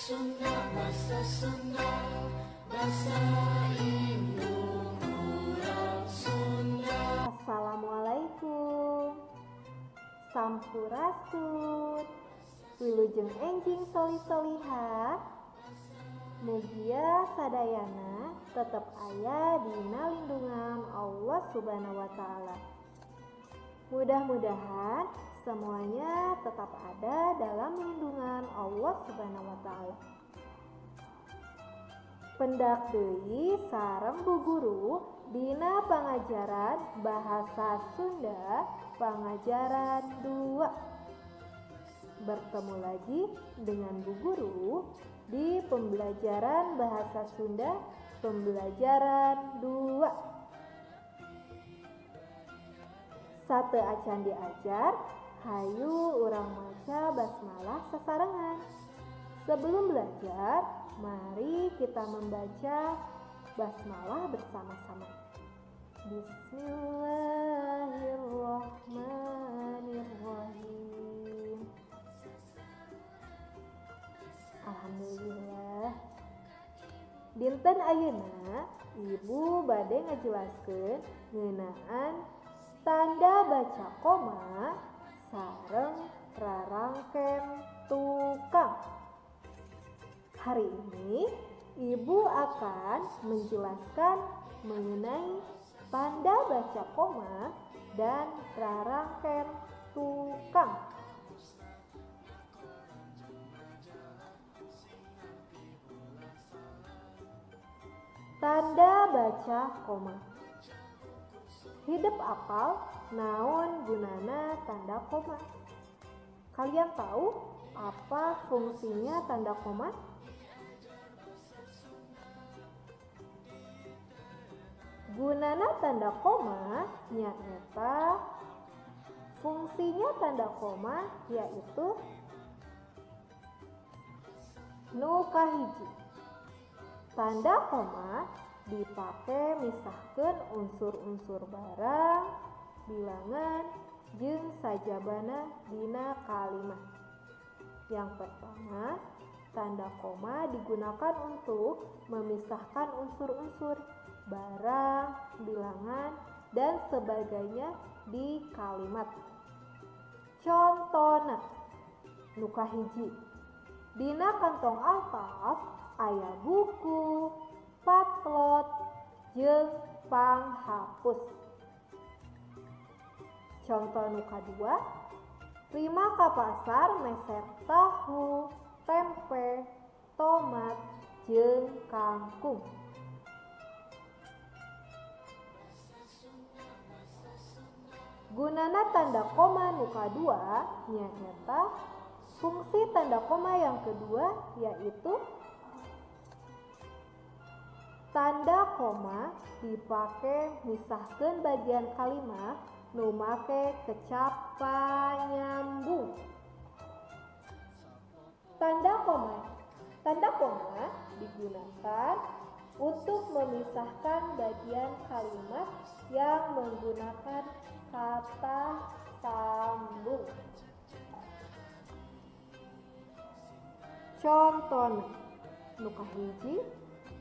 Sunda, basa Sunda, basa indung urang Sunda. Assalamualaikum. Sampurasun. Wilujeng enjing solih-solihah. Mugia sadayana tetep aya dina lindungan Allah Subhanahu wa Ta'ala. Mudah-mudahan semuanya tetap ada dalam lindungan Allah Subhanahu wa Ta'ala. Pendak deui sareng Bu Guru dina pangajaran Bahasa Sunda pangajaran 2. Bertemu lagi dengan Bu Guru di pembelajaran Bahasa Sunda pembelajaran 2. Sateuacan diajar, hayu urang maca basmalah sasarengan. Sebelum belajar, mari kita membaca basmalah bersama-sama. Bismillahirrahmanirrahim. Alhamdulillah. Dinten ayeuna Ibu bade ngajelaskeun ngeunaan tanda baca koma sareng rarangken tukang. Hari ini Ibu akan menjelaskan mengenai tanda baca koma dan rarangken tukang. Tanda baca koma. Hidup apal naon gunana tanda koma? Kalian tahu apa fungsinya tanda koma? Gunana tanda koma nyaeta fungsinya tanda koma yaitu nu kahiji. Tanda koma dipakai misahkeun unsur-unsur barang, bilangan, jeung sajabana dina kalimat. Yang pertama, tanda koma digunakan untuk memisahkan unsur-unsur barang, bilangan, dan sebagainya di kalimat. Contona, nu kahiji, dina kantong Altaf aya buku, patlot, jeung panghapus. Contoh nu kadua, Rima ka pasar meser tahu, tempe, tomat, jeung kangkung. Gunana tanda koma nu kadua nyaeta fungsi tanda koma yang kedua yaitu tanda koma dipake misahkeun bagian kalimat nu make kecap panyambung. Tanda koma digunakan untuk memisahkan bagian kalimat yang menggunakan kata sambung. Contohna, nu kahiji,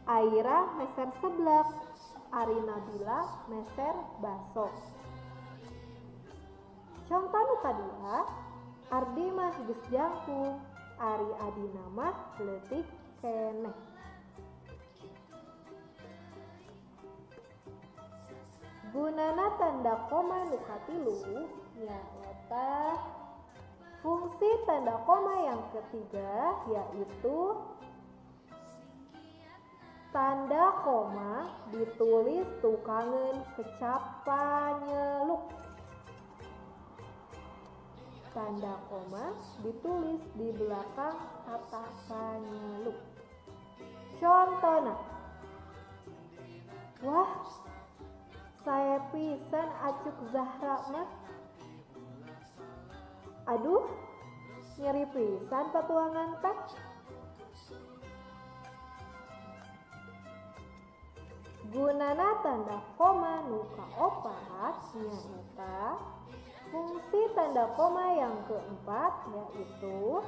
Aira meser seblak, Ari Nabila meser baso. Contoh nu kadua, Ardi mah geus jangkung, Ari Adina mah leutik keneh. Gunana tanda koma nu katilu nyaeta fungsi tanda koma yang ketiga yaitu tanda koma ditulis tukangeun kecap panyeluk. Tanda koma ditulis di belakang kata panyeluk. Contohna, wah, saya pisan acuk Zahra mah. Aduh, nyeri pisan patuangan teh. Gunana tanda koma nu kaopat nyaeta fungsi tanda koma yang keempat yaitu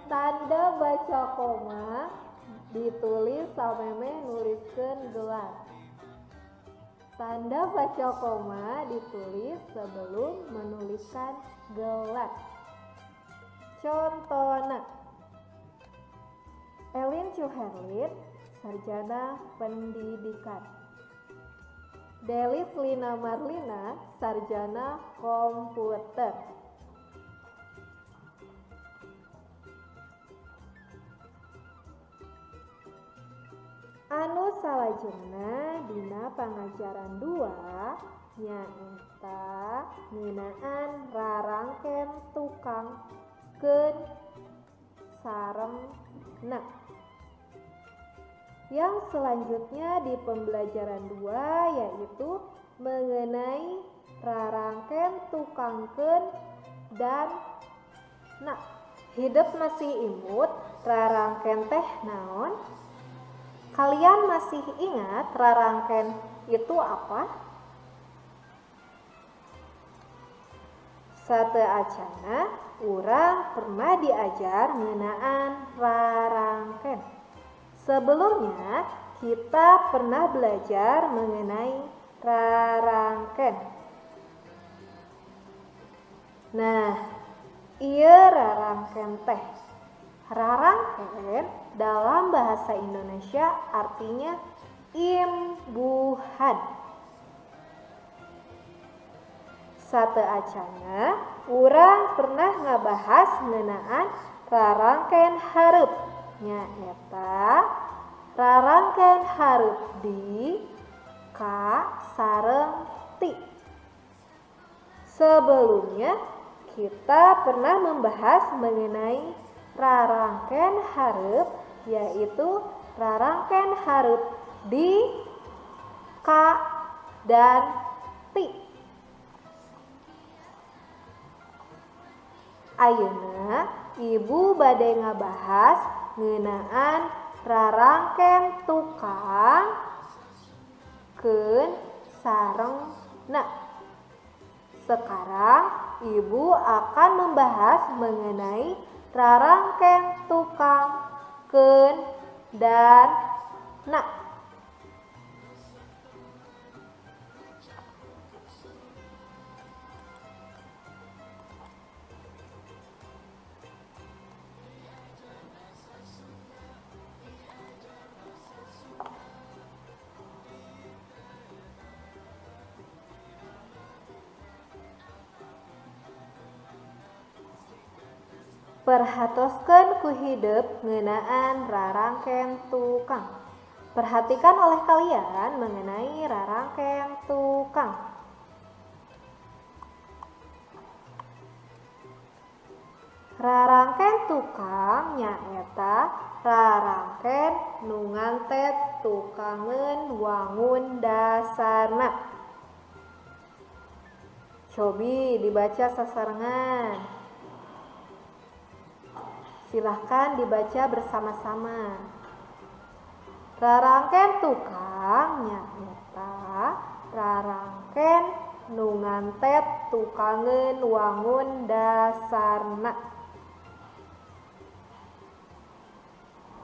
Tanda baca koma ditulis samemeh nuliskeun gelar. Tanda baca koma ditulis sebelum menuliskan gelar. Contohna, Elin Cuherlin, sarjana pendidikan. Delis Lina Marlina, sarjana komputer. Anu salajengna dina pangajaran 2 nyaeta ngeunaan rarangken tukang keun sareng na. Yang selanjutnya di pembelajaran 2 yaitu mengenai rarangken tukang keun dan na. Hidup masih imut rarangken teh naon? Kalian masih ingat rarangken itu apa? Sateuacanna urang pernah diajar ngeunaan rarangken. Sebelumnya kita pernah belajar mengenai rarangken. Nah, ieu rarangken teh. Rarangken dalam bahasa Indonesia artinya imbuhan. Sateuacanna urang pernah ngabahas ngeunaan rarangken hareup, nyaeta rarangken hareup di, ka, sareng ti. Sebelumnya kita pernah membahas mengenai rarangken hareup, yaitu rarangken hareup di, ka, dan ti. Ayeuna ibu bade ngabahas ngeunaan rarangken tukang keun sareng na. Sekarang ibu akan membahas mengenai rarangken tukang keun dan na. Perhatoskeun ku hidep ngeunaan rarangken tukang. Perhatikan oleh kalian mengenai rarangken tukang. Rarangken tukang nyaeta rarangken nu ngantet tukangeun wangun dasarna. Cobi dibaca sasarengan. Silahkan dibaca bersama-sama. Rarangken tukang nyaeta rarangken nu ngantet tukangeun wangun dasarna.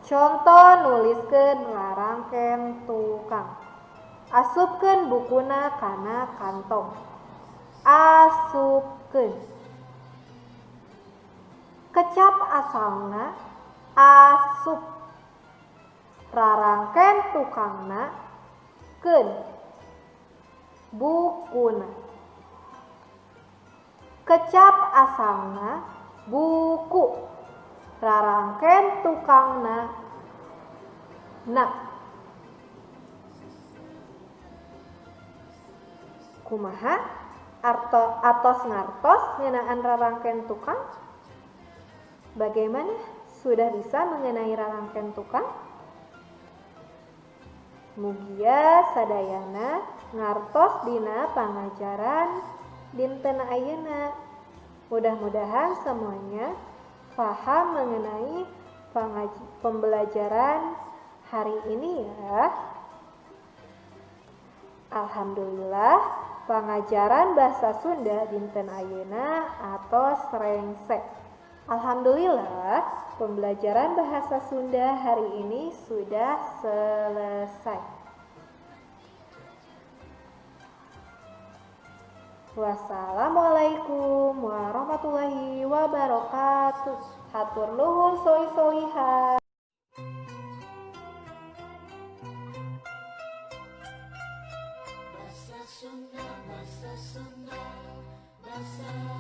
Contoh nuliskeun rarangken tukang. Asupkeun bukuna kana kantong. Asupkeun. Kecap asalna asup. Rarangken tukangna keun bukuna. Kecap asalna buku. Rarangken tukangna na. Kumaha atos ngartos ngeunaan rarangken tukang? Bagaimana? Sudah bisa mengenai rarangken tukang? Mugia sadayana ngartos dina pangajaran dinten ayeuna. Mudah-mudahan semuanya paham mengenai pembelajaran hari ini ya. Alhamdulillah, pangajaran bahasa Sunda dinten ayeuna atos rengse. Alhamdulillah, pembelajaran bahasa Sunda hari ini sudah selesai. Wassalamualaikum warahmatullahi wabarakatuh. Hatur nuhun soi soliha. Bahasa Sunda, bahasa Sunda, bahasa